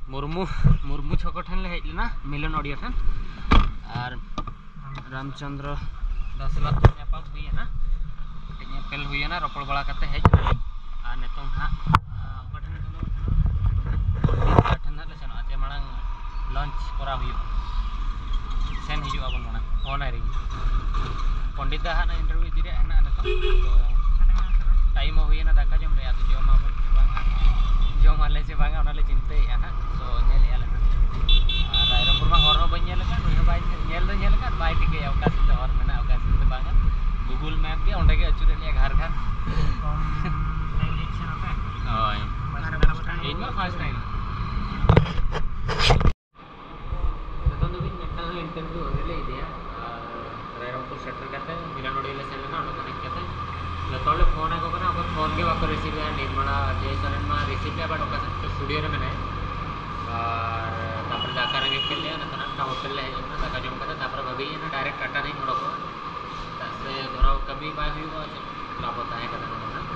ᱢᱩᱨᱢᱩ, ᱢᱩᱨᱢᱩ ᱪᱷᱚᱠᱚ ᱴᱷᱮᱱ ᱞᱮ ᱦᱮᱡ ᱞᱮᱱᱟ, ᱢᱤᱞᱚᱱ ᱚᱰᱤᱭᱳ ᱴᱷᱮᱱ᱾ ᱟᱨ ᱨᱟᱢᱪᱚᱸᱫᱽᱨᱚ ᱫᱟᱥ ᱥᱟᱞᱟᱜ ᱧᱟᱯᱟᱢ ᱦᱩᱭᱮᱱᱟ, ᱠᱟᱹᱴᱤᱡ ᱧᱮᱯᱮᱞ ᱦᱩᱭᱮᱱᱟ, ᱨᱚᱯᱚᱲ ᱵᱟᱲᱟ ᱠᱟᱛᱮ ᱦᱮᱡ ᱮᱱᱟᱞᱤᱧ᱾ ᱟᱨ ᱱᱤᱛᱚᱝ ᱦᱟᱸᱜ, ᱟᱸ, ᱚᱠᱟ ᱴᱷᱮᱱ ᱱᱤᱛᱚᱝ ᱫᱚ ᱯᱚᱱᱰᱤᱛ ᱴᱷᱮᱱ ᱦᱟᱸᱜ ᱞᱮ ᱥᱮᱱᱚᱜᱼᱟ, ᱡᱮ ᱢᱟᱲᱟᱝ ᱞᱚᱧᱪ ᱠᱚᱨᱟᱣ ᱦᱩᱭᱩᱜᱼᱟ, ᱥᱮᱱ ᱦᱤᱡᱩᱜ ᱟᱵᱚᱱ ᱢᱟᱲᱟᱝ ᱯᱷᱳᱱ ᱟᱭ ᱨᱮᱜᱮ᱾ ᱯᱚᱱᱰᱤᱛ ᱫᱟ ᱦᱟᱸᱜ ᱤᱱᱴᱟᱨᱵᱷᱤᱭᱩ ᱤᱫᱤ ᱨᱮᱭᱟᱜ ᱦᱮᱱᱟᱜᱼᱟ ᱱᱤᱛᱚᱝ, ᱛᱚ ᱴᱟᱭᱤᱢ ᱦᱚᱸ ᱦᱩᱭᱮᱱᱟ ᱫᱟᱠᱟ ᱡᱚᱢ ᱨᱮᱭᱟᱜ, ᱟᱫᱚ ᱡᱚᱢ ᱟᱵᱚᱱ ᱥᱮ ᱵᱟᱝᱟ, ᱡᱚᱢ ᱟᱞᱮ ᱥᱮ ᱵᱟᱝᱟ, ᱚᱱᱟ ᱞᱮ ᱪᱤᱱᱛᱟᱹᱭᱮᱫᱼᱟ ᱦᱟᱸᱜ᱾ ᱛᱚ ᱧᱮᱞᱮᱫᱼᱟ ᱞᱮ ᱦᱟᱸᱜ᱾ ᱟᱨ ᱨᱟᱭᱨᱚᱝᱯᱩᱨ ᱢᱟ ᱦᱚᱨ ᱦᱚᱸ ᱵᱟᱹᱧ ᱧᱮᱞ ᱟᱠᱟᱫ, ᱱᱩᱭ ᱦᱚᱸ ᱵᱟᱭ ᱧᱮᱞ, ᱧᱮᱞ ᱫᱚ ᱧᱮᱞ ᱟᱠᱟᱫ, ᱵᱟᱭ ᱴᱷᱤᱠᱟᱹᱭᱟ ᱚᱠᱟ ᱥᱮᱫ ᱛᱮ ᱦᱚᱨ ᱢᱮᱱᱟᱜᱼᱟ, ᱚᱠᱟ ᱥᱮᱫ ᱛᱮ ᱵᱟᱝᱟ᱾ ᱜᱩᱜᱩᱞ ᱢᱮᱯ ᱜᱮ ᱚᱸᱰᱮ ᱜᱮ ᱟᱹᱪᱩᱨᱮᱫ ᱞᱮᱭᱟ ᱜᱷᱟᱨ ᱜᱷᱟᱨ᱾ ᱦᱳᱭ, ᱤᱧ ᱢᱟ ᱯᱷᱟᱥᱴ ᱴᱟᱭᱤᱢ᱾ ᱱᱤᱛᱚᱝ ᱫᱷᱟᱹᱵᱤᱡ ᱢᱤᱫᱴᱟᱝ ᱦᱚᱸ ᱤᱱᱴᱟᱨᱵᱷᱤᱭᱩ ᱟᱹᱣᱨᱤ ᱞᱮ ᱤᱫᱤᱭᱟ᱾ ᱟᱨ ᱨᱟᱭᱨᱚᱝᱯᱩᱨ ᱥᱮᱴᱮᱨ ᱠᱟᱛᱮ ᱢᱤᱞᱚᱱ ᱚᱰᱤᱭᱳ ᱞᱮ ᱥᱮᱱ ᱞᱮᱱᱟ, ᱚᱸᱰᱮ ᱠᱷᱚᱱ ᱦᱮᱡ ᱠᱟᱛᱮ ᱡᱚᱛᱚ ᱦᱚᱲ ᱞᱮ ᱯᱷᱳᱱ ᱟᱠᱚ ᱠᱟᱱᱟ, ᱚᱠᱚᱭ ᱯᱷᱳᱱ ᱜᱮ ᱵᱟᱠᱚ ᱨᱤᱥᱤᱵᱷ ᱮᱫᱟ᱾ ᱱᱤᱨᱢᱚᱞᱟ ᱡᱮ ᱥᱚᱨᱮᱱ ᱢᱟ ᱨᱤᱥᱤᱵᱷ ᱞᱮᱫ, ᱵᱟᱴ ᱚᱠᱟ ᱥᱮᱫ ᱪᱚ ᱥᱴᱩᱰᱤᱭᱳ ᱨᱮ ᱢᱮᱱᱟᱭᱟ᱾ ᱟᱨ ᱛᱟᱨᱯᱚᱨᱮ ᱫᱟᱠᱟ ᱨᱮᱸᱜᱮᱡ ᱠᱮᱫ ᱞᱮᱭᱟ, ᱱᱟᱥᱮᱱᱟᱜ ᱢᱤᱫᱴᱟᱝ ᱦᱳᱴᱮᱞ ᱞᱮ ᱦᱮᱡ ᱮᱱᱟ, ᱫᱟᱠᱟ ᱡᱚᱢ ᱠᱟᱛᱮ ᱛᱟᱨᱯᱚᱨᱮ ᱵᱷᱟᱹᱵᱤᱭᱮᱱᱟ ᱰᱟᱭᱨᱮᱠᱴ ᱴᱟᱴᱟ ᱨᱮᱧ ᱚᱰᱚᱠᱚᱜᱼᱟ᱾ ᱪᱮᱫᱟᱜ ᱥᱮ ᱫᱷᱚᱨᱟᱣ ᱠᱟᱹᱢᱤ ᱵᱟᱭ ᱦᱩᱭᱩᱜᱼᱟ, ᱪᱮᱫ ᱞᱟᱵᱷ ᱛᱟᱦᱮᱸ ᱠᱟᱱᱟ ᱱᱚᱰᱮ ᱱᱟᱜ᱾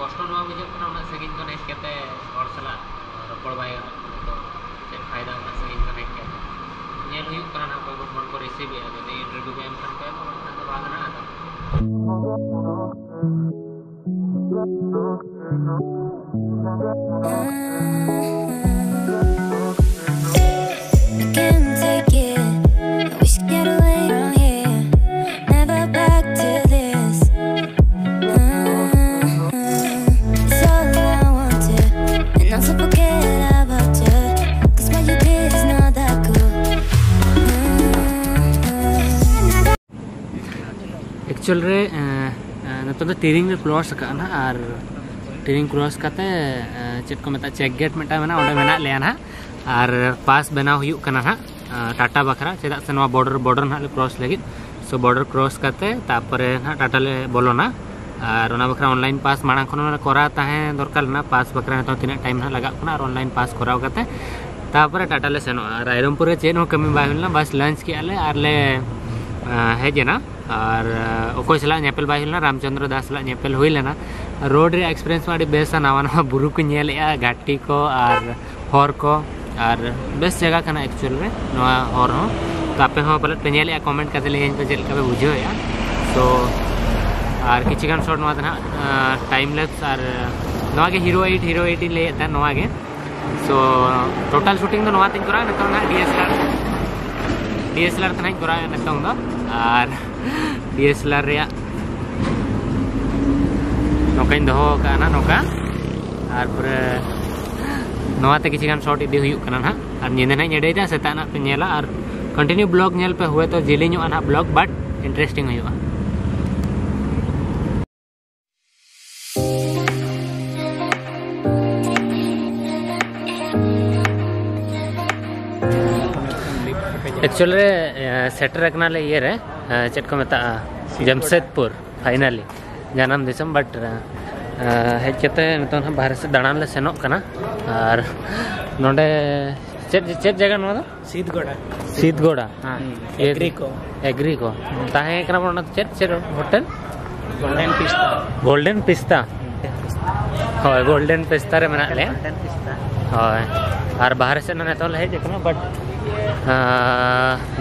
ᱠᱚᱥᱴᱚ ᱱᱚᱣᱟ ᱵᱩᱡᱷᱟᱹᱜ ᱠᱟᱱᱟ, ᱩᱱᱟᱹᱜ ᱥᱟᱺᱜᱤᱧ ᱠᱷᱚᱱ ᱦᱮᱡ ᱠᱟᱛᱮ ᱦᱚᱲ ᱥᱟᱞᱟᱜ ᱨᱚᱯᱚᱲ ᱵᱟᱭ ᱜᱟᱱᱚᱜ ᱠᱟᱱᱟ, ᱛᱚ ᱪᱮᱫ ᱯᱷᱟᱭᱫᱟ ᱩᱱᱟᱹᱜ ᱥᱟᱺᱜᱤᱧ ᱠᱷᱚᱱ ᱦᱮᱡ ᱠᱟᱛᱮ? ᱧᱮᱞ ᱦᱩᱭᱩᱜ ᱠᱟᱱᱟ ᱱᱟᱦᱟᱜ ᱚᱠᱚᱭ ᱠᱚ ᱯᱷᱳᱱ ᱠᱚ ᱨᱤᱥᱤᱵᱷ ᱮᱫᱟ, ᱡᱩᱫᱤ ᱤᱱᱴᱟᱨᱵᱷᱤᱭᱩ ᱠᱚ ᱮᱢ ᱠᱷᱟᱱ ᱠᱚ ᱮᱢᱟ, ᱵᱟᱝᱠᱷᱟᱱ ᱫᱚ ᱵᱟᱝ ᱱᱟᱦᱟᱜ ᱟᱫᱚ᱾ I can't take it. I wish I could get away from here. Never back to this. It's all I wanted. And also forget about you. Cause what you did is not that cool. Actual ᱨᱮ ᱱᱤᱛᱚᱜ ᱫᱚ ᱴᱤᱨᱤᱝ ᱞᱮ cross ᱟᱠᱟᱫᱼᱟ ᱱᱟᱦᱟᱜ᱾ ᱟᱨ ᱴᱤᱨᱤᱝ cross ᱠᱟᱛᱮ ᱪᱮᱫ ᱠᱚ ᱢᱮᱛᱟᱜᱼᱟ, ᱪᱮᱠ ᱜᱮᱴ ᱢᱤᱫᱴᱟᱝ ᱢᱮᱱᱟᱜᱼᱟ, ᱚᱸᱰᱮ ᱢᱮᱱᱟᱜ ᱞᱮᱭᱟ ᱱᱟᱦᱟᱜ᱾ ᱟᱨ ᱯᱟᱥ ᱵᱮᱱᱟᱣ ᱦᱩᱭᱩᱜ ᱠᱟᱱᱟ ᱱᱟᱦᱟᱜ ᱴᱟᱴᱟ ᱵᱟᱠᱷᱨᱟ, ᱪᱮᱫᱟᱜ ᱥᱮ ᱱᱚᱣᱟ ᱵᱚᱰᱟᱨ ᱵᱚᱰᱟᱨ ᱱᱟᱦᱟᱜ ᱞᱮ ᱠᱨᱚᱥ ᱞᱟᱹᱜᱤᱫ᱾ ᱥᱳ ᱵᱚᱰᱟᱨ ᱠᱨᱚᱥ ᱠᱟᱛᱮ ᱛᱟᱨᱯᱚᱨᱮ ᱱᱟᱦᱟᱜ ᱴᱟᱴᱟ ᱞᱮ ᱵᱚᱞᱚᱱᱟ᱾ ᱟᱨ ᱚᱱᱟ ᱵᱟᱠᱷᱨᱟ ᱚᱱᱞᱟᱭᱤᱱ ᱯᱟᱥ ᱢᱟᱲᱟᱝ ᱠᱷᱚᱱ ᱠᱚᱨᱟᱣ ᱛᱟᱦᱮᱸ ᱫᱚᱨᱠᱟᱨ ᱞᱮᱱᱟ᱾ ᱯᱟᱥ ᱵᱟᱠᱷᱨᱟ ᱱᱤᱛᱚᱝ ᱛᱤᱱᱟᱹᱜ ᱴᱟᱭᱤᱢ ᱱᱟᱦᱟᱜ ᱞᱟᱜᱟᱜ ᱠᱟᱱᱟ, ᱟᱨ ᱚᱱᱞᱟᱭᱤᱱ ᱯᱟᱥ ᱠᱚᱨᱟᱣ ᱠᱟᱛᱮ ᱛᱟᱨᱯᱚᱨᱮ ᱴᱟᱴᱟ ᱞᱮ ᱥᱮᱱᱚᱜᱼᱟ᱾ ᱨᱟᱭᱨᱚᱝᱯᱩᱨ ᱨᱮ ᱪᱮᱫ ᱦᱚᱸ ᱠᱟᱹᱢᱤ ᱵᱟᱭ ᱦᱩᱭ ᱞᱮᱱᱟ, ᱵᱟᱥ ᱞᱟᱧᱪ ᱠᱮᱜᱼᱟ ᱞᱮ ᱟᱨ ᱞᱮ ᱦᱮᱡ ᱮᱱᱟ᱾ ᱟᱨ ᱚᱠᱚᱭ ᱥᱟᱞᱟᱜ ᱧᱮᱯᱮᱞ ᱵᱟᱭ ᱦᱩᱭ ᱞᱮᱱᱟ, ᱨᱟᱢᱪᱚᱸᱫᱽᱨᱚ ᱫᱟᱥ ᱥᱟᱞᱟᱜ ᱧᱮᱯᱮᱞ ᱦᱩᱭ ᱞᱮᱱᱟ᱾ ᱨᱳᱰ ᱨᱮᱭᱟᱜ ᱮᱠᱥᱯᱤᱨᱤᱭᱮᱱᱥ ᱢᱟ ᱟᱹᱰᱤ ᱵᱮᱥᱟ, ᱱᱟᱣᱟ ᱱᱟᱣᱟ ᱵᱩᱨᱩ ᱠᱚ ᱧᱮᱞᱮᱜᱼᱟ, ᱜᱷᱟᱴᱤ ᱠᱚ ᱟᱨ ᱦᱚᱨ ᱠᱚ, ᱟᱨ ᱵᱮᱥ ᱡᱟᱭᱜᱟ ᱠᱟᱱᱟ ᱮᱠᱪᱩᱭᱮᱞ ᱨᱮ ᱱᱚᱣᱟ ᱦᱚᱨ ᱦᱚᱸ᱾ ᱛᱚ ᱟᱯᱮ ᱦᱚᱸ ᱯᱟᱞᱮᱫ ᱯᱮ ᱧᱮᱞᱮᱜᱼᱟ, ᱠᱚᱢᱮᱱᱴ ᱠᱟᱛᱮ ᱞᱟᱹᱭᱟᱹᱧ ᱯᱮ ᱪᱮᱫ ᱞᱮᱠᱟ ᱯᱮ ᱵᱩᱡᱷᱟᱹᱣᱮᱜᱼᱟ᱾ ᱛᱚ ᱟᱨ ᱠᱤᱪᱷᱩ ᱜᱟᱱ ᱥᱚᱴ ᱱᱚᱣᱟ ᱫᱚ ᱱᱟᱦᱟᱜ ᱴᱟᱭᱤᱢ ᱞᱮᱯᱥ, ᱟᱨ ᱱᱚᱣᱟ ᱜᱮ ᱦᱤᱨᱳ ᱮᱭᱤᱴ, ᱦᱤᱨᱳ ᱮᱭᱤᱴ ᱤᱧ ᱞᱟᱹᱭᱮᱫ ᱛᱟᱦᱮᱸᱫ, ᱱᱚᱣᱟ ᱜᱮ᱾ ᱥᱳ ᱴᱳᱴᱟᱞ ᱥᱩᱴᱤᱝ ᱫᱚ ᱱᱚᱣᱟ ᱛᱮᱧ ᱠᱚᱨᱟᱣᱟ ᱱᱤᱛᱚᱝ ᱱᱟᱦᱟᱜ, ᱰᱤ ᱮᱥ ᱮᱞ ᱟᱨ, ᱰᱤ ᱮᱥ ᱮᱞ ᱟᱨ ᱛᱮ ᱱᱟᱦᱟᱜ ᱤᱧ ᱠᱚᱨᱟᱣᱮᱫᱼᱟ ᱱᱤᱛᱚᱝ ᱫᱚ᱾ ᱟᱨ ᱰᱤ ᱮᱥ ᱮᱞ ᱟᱨ ᱨᱮᱭᱟᱜ ᱱᱚᱝᱠᱟᱧ ᱫᱚᱦᱚ ᱟᱠᱟᱫᱼᱟ ᱱᱟᱦᱟᱜ, ᱱᱚᱝᱠᱟ᱾ ᱟᱨ ᱯᱩᱨᱟᱹ ᱱᱚᱣᱟᱛᱮ ᱠᱤᱪᱷᱩ ᱜᱟᱱ ᱥᱚᱴ ᱤᱫᱤ ᱦᱩᱭᱩᱜ ᱠᱟᱱᱟ ᱱᱟᱦᱟᱜ᱾ ᱟᱨ ᱧᱤᱫᱟᱹ ᱱᱟᱦᱟᱜ ᱤᱧ ᱮᱰᱤᱴᱟ, ᱥᱮᱛᱟᱜ ᱱᱟᱦᱟᱜ ᱯᱮ ᱧᱮᱞᱟ᱾ ᱟᱨ ᱠᱚᱱᱴᱤᱱᱤᱭᱩ ᱵᱞᱚᱜ ᱧᱮᱞ ᱯᱮ, ᱦᱩᱭᱛᱳ ᱡᱤᱞᱤᱧᱚᱜᱼᱟ ᱱᱟᱦᱟᱜ ᱵᱞᱚᱜ, ᱵᱟᱴ ᱤᱱᱴᱟᱨᱮᱥᱴᱤᱝ ᱦᱩᱭᱩᱜᱼᱟ᱾ ᱮᱠᱪᱩᱭᱮᱞ ᱨᱮ ᱥᱮᱴᱮᱨ ᱟᱠᱟᱱᱟᱞᱮ ᱤᱭᱟᱹ ᱨᱮ, ᱪᱮᱫ ᱠᱚ ᱢᱮᱛᱟᱜᱼᱟ, ᱡᱟᱢᱥᱮᱫᱽᱯᱩᱨ, ᱯᱷᱟᱭᱱᱟᱞᱤ ᱡᱟᱱᱟᱢ ᱫᱤᱥᱚᱢ᱾ ᱵᱟᱴ ᱦᱮᱡ ᱠᱟᱛᱮ ᱱᱤᱛᱚᱝ ᱱᱟᱦᱟᱜ ᱵᱟᱦᱨᱮ ᱥᱮᱫ ᱫᱟᱬᱟᱱ ᱞᱮ ᱥᱮᱱᱚᱜ ᱠᱟᱱᱟ᱾ ᱟᱨ ᱱᱚᱰᱮ ᱪᱮᱫ, ᱪᱮᱫ ᱡᱟᱭᱜᱟ ᱱᱚᱣᱟ ᱫᱚ? ᱥᱤᱫᱽᱜᱚᱲᱟ᱾ ᱥᱤᱫᱽᱜᱚᱲᱟ᱾ ᱦᱮᱸ, ᱮᱜᱽᱨᱤ ᱠᱚ᱾ ᱮᱜᱽᱨᱤ ᱠᱚ᱾ ᱛᱟᱦᱮᱸ ᱠᱟᱱᱟ ᱵᱚᱱ ᱚᱱᱟ ᱫᱚ ᱪᱮᱫ, ᱪᱮᱫ hotel? Golden pista. Golden pista. ᱦᱳᱭ, ᱜᱳᱞᱰᱮᱱ ᱯᱮᱥᱛᱟ ᱨᱮ ᱢᱮᱱᱟᱜ ᱞᱮᱭᱟ᱾ ᱦᱳᱭ, ᱟᱨ ᱵᱟᱦᱨᱮ ᱥᱮᱫ ᱦᱚᱸ ᱱᱤᱛᱚᱜ ᱞᱮ ᱦᱮᱡ ᱟᱠᱟᱱᱟ, but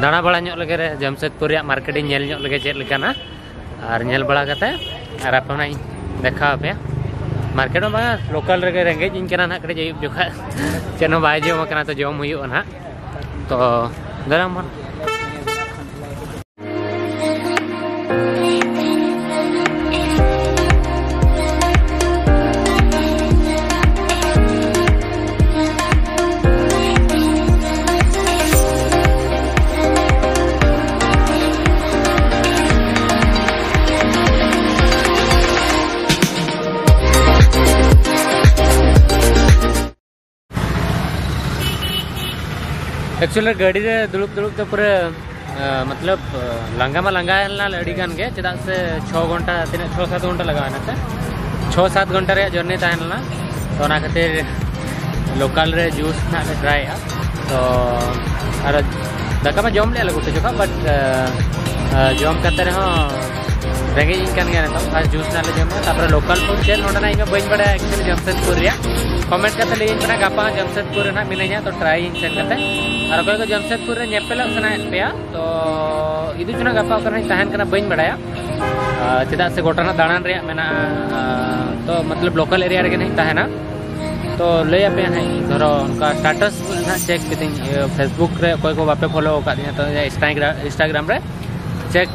ᱫᱟᱬᱟ ᱵᱟᱲᱟ ᱧᱚᱜ ᱞᱮᱜᱮ ᱨᱮ, ᱡᱟᱢᱥᱮᱫᱽᱯᱩᱨ ᱨᱮᱭᱟᱜ ᱢᱟᱨᱠᱮᱴ ᱤᱧ ᱧᱮᱞ ᱧᱚᱜ ᱞᱮᱜᱮ ᱪᱮᱫ ᱞᱮᱠᱟᱱᱟ, ᱟᱨ ᱧᱮᱞ ᱵᱟᱲᱟ ᱠᱟᱛᱮ ᱟᱨ ᱟᱯᱮ ᱦᱚᱸ ᱱᱟᱜ ᱤᱧ ᱫᱮᱠᱷᱟᱣ ᱟᱯᱮᱭᱟ᱾ ᱢᱟᱨᱠᱮᱴ ᱦᱚᱸ ᱵᱟᱝᱟ, ᱞᱳᱠᱟᱞ ᱨᱮᱜᱮ ᱨᱮᱸᱜᱮᱡ ᱤᱧ ᱠᱟᱱᱟ ᱱᱟᱜ ᱠᱟᱹᱴᱤᱡ, ᱟᱹᱭᱩᱵ ᱡᱚᱠᱷᱟ ᱪᱮᱫ ᱦᱚᱸ ᱵᱟᱭ ᱡᱚᱢ ᱟᱠᱟᱱᱟ, ᱛᱚ ᱡᱚᱢ ᱦᱩᱭᱩᱜᱼᱟ ᱱᱟᱜ᱾ ᱛᱚ ᱫᱟᱨᱟᱢ ᱵᱚᱱ᱾ ᱮᱠᱪᱩᱭᱮᱞᱤ ᱜᱟᱹᱰᱤ ᱨᱮ ᱫᱩᱲᱩᱵ ᱫᱩᱲᱩᱵ ᱛᱮ ᱯᱩᱨᱟᱹ, ᱟ, ᱢᱚᱛᱞᱚᱵ, ᱟ, ᱞᱟᱸᱜᱟ ᱢᱟ ᱞᱟᱸᱜᱟ ᱮᱱᱟ ᱞᱮ ᱟᱹᱰᱤ ᱜᱟᱱ ᱜᱮ, ᱪᱮᱫᱟᱜ ᱥᱮ ᱪᱷᱚ ᱜᱷᱚᱱᱴᱟ, ᱛᱤᱱᱟᱹᱜ, ᱪᱷᱚ ᱥᱟᱛ ᱜᱷᱚᱱᱴᱟ ᱞᱟᱜᱟᱣ ᱮᱱᱟ ᱥᱮ, ᱪᱷᱚ ᱥᱟᱛ ᱜᱷᱚᱱᱴᱟ ᱨᱮᱭᱟᱜ ᱡᱟᱨᱱᱤ ᱛᱟᱦᱮᱸ ᱞᱮᱱᱟ᱾ ᱛᱚ ᱚᱱᱟ ᱠᱷᱟᱹᱛᱤᱨ ᱞᱳᱠᱟᱞ ᱨᱮ ᱡᱩᱥ ᱱᱟᱜ ᱞᱮ ᱴᱨᱟᱭᱮᱜᱼᱟ᱾ ᱛᱚ ᱟᱨ ᱫᱟᱠᱟ ᱢᱟ ᱡᱚᱢ ᱞᱮᱜᱼᱟ ᱞᱮ ᱜᱚᱴᱟ ᱡᱚᱠᱷᱟ, but, ᱟ, ᱟ, ᱡᱚᱢ ᱠᱟᱛᱮ ᱨᱮᱦᱚᱸ ᱨᱮᱸᱜᱮᱡ ᱤᱧ ᱠᱟᱱ ᱜᱮᱭᱟ ᱱᱤᱛᱚᱜ᱾ ᱯᱷᱟᱥᱴ ᱡᱩᱥ ᱱᱟᱜ ᱞᱮ ᱡᱚᱢᱟ, ᱛᱟᱯᱚᱨᱮ ᱞᱳᱠᱟᱞ ᱯᱷᱩᱰ ᱪᱮᱫ ᱱᱚᱰᱮᱱᱟᱜ ᱤᱧ ᱢᱟ ᱵᱟᱹᱧ ᱵᱟᱲᱟᱭᱟ ᱮᱠᱪᱩᱭᱮᱞᱤ ᱡᱟᱢᱥᱮᱫᱽᱯᱩᱨ ᱨᱮᱭᱟᱜ᱾ ᱠᱚᱢᱮᱱᱴ ᱠᱟᱛᱮ ᱞᱟᱹᱭᱟᱹᱧ ᱯᱮ ᱱᱟᱜ, ᱜᱟᱯᱟ ᱦᱚᱸ ᱡᱟᱢᱥᱮᱫᱽᱯᱩᱨ ᱨᱮ ᱱᱟᱜ ᱢᱤᱱᱟᱹᱧᱟ, ᱛᱚ ᱴᱨᱟᱭ ᱤᱧ ᱥᱮᱱ ᱠᱟᱛᱮ᱾ ᱟᱨ ᱚᱠᱚᱭ ᱠᱚ ᱡᱟᱢᱥᱮᱫᱽᱯᱩᱨ ᱨᱮ ᱧᱮᱯᱮᱞᱚᱜ ᱥᱟᱱᱟᱭᱮᱫ ᱯᱮᱭᱟ, ᱛᱚ ᱤᱫᱤ ᱪᱚ ᱱᱟᱜ ᱜᱟᱯᱟ ᱚᱠᱟ ᱨᱮᱧ ᱛᱟᱦᱮᱱ ᱠᱟᱱᱟ ᱵᱟᱹᱧ ᱵᱟᱲᱟᱭᱟ᱾ ᱟᱨ ᱪᱮᱫᱟᱜ ᱥᱮ ᱜᱚᱴᱟ ᱱᱟᱜ ᱫᱟᱬᱟᱱ ᱨᱮᱭᱟᱜ ᱢᱮᱱᱟᱜᱼᱟ, ᱟᱨ ᱛᱚ ᱢᱚᱛᱞᱚᱵ ᱞᱳᱠᱟᱞ ᱮᱨᱤᱭᱟ ᱨᱮᱜᱮ ᱱᱟᱜ ᱤᱧ ᱛᱟᱦᱮᱱᱟ᱾ ᱛᱚ ᱞᱟᱹᱭ ᱟᱯᱮᱭᱟ ᱦᱟᱸᱜ, ᱫᱷᱚᱨᱚ ᱚᱱᱠᱟ ᱥᱴᱮᱴᱟᱥ ᱱᱟᱜ ᱪᱮᱠ ᱠᱟᱛᱮᱧ, ᱤᱭᱟᱹ, ᱯᱷᱮᱥᱵᱩᱠ ᱨᱮ ᱚᱠᱚᱭ ᱠᱚ ᱵᱟᱯᱮ ᱯᱷᱚᱞᱳ ᱟᱠᱟᱫᱤᱧᱟ, ᱛᱚ ᱤᱱᱥᱴᱟᱜᱨᱟᱢ, ᱤᱱᱥᱴᱟᱜᱨᱟᱢ ᱨᱮ ᱪᱮᱠ,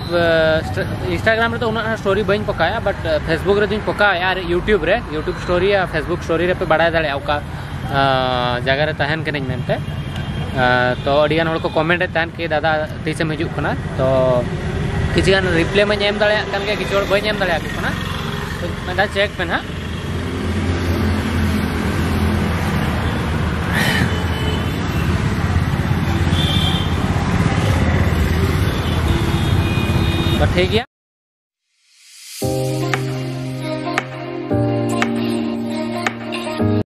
ᱤᱱᱥᱴᱟᱜᱨᱟᱢ ᱨᱮᱫᱚ ᱩᱱᱟᱹᱜ ᱥᱴᱳᱨᱤ ᱵᱟᱹᱧ ᱯᱚᱠᱟᱣᱮᱫᱼᱟ, but ᱯᱷᱮᱥᱵᱩᱠ ᱨᱮᱫᱚᱧ ᱯᱚᱠᱟᱣᱮᱫᱼᱟ, ᱟᱨ ᱭᱩᱴᱤᱭᱩᱵᱽ ᱨᱮ, ᱭᱩᱴᱤᱭᱩᱵᱽ ᱥᱴᱳᱨᱤ ᱟᱨ ᱯᱷᱮᱥᱵᱩᱠ ᱥᱴᱳᱨᱤ ᱨᱮᱯᱮ ᱵᱟᱲᱟᱭ ᱫᱟᱲᱮᱭᱟᱜᱼᱟ ᱚᱠᱟ, ᱟ, ᱡᱟᱭᱜᱟ ᱨᱮ ᱛᱟᱦᱮᱱ ᱠᱟᱹᱱᱟᱹᱧ ᱢᱮᱱᱛᱮ᱾ ᱟ, ᱛᱚ ᱟᱹᱰᱤᱜᱟᱱ ᱦᱚᱲ ᱠᱚ ᱠᱚᱢᱮᱱᱴ ᱮᱫ ᱛᱟᱦᱮᱱ ᱠᱤ ᱫᱟᱫᱟ ᱛᱤᱥᱮᱢ ᱦᱤᱡᱩᱜ ᱠᱟᱱᱟ, ᱛᱚ ᱠᱤᱪᱷᱩ ᱜᱟᱱ ᱨᱤᱯᱞᱟᱭ ᱢᱟᱧ ᱮᱢ ᱫᱟᱲᱮᱭᱟᱜ ᱠᱟᱱ ᱜᱮᱭᱟ, ᱠᱤᱪᱷᱩ ᱦᱚᱲ ᱵᱟᱹᱧ ᱮᱢ ᱫᱟᱲᱮᱭᱟᱠᱚ ᱠᱟᱱᱟ᱾ ᱛᱚ ᱢᱤᱫ ᱫᱷᱟᱣ ᱪᱮᱠ ᱯᱮ ᱱᱟᱦᱟᱜ᱾ ᱛᱚ ᱴᱷᱤᱠ ᱜᱮᱭᱟ᱾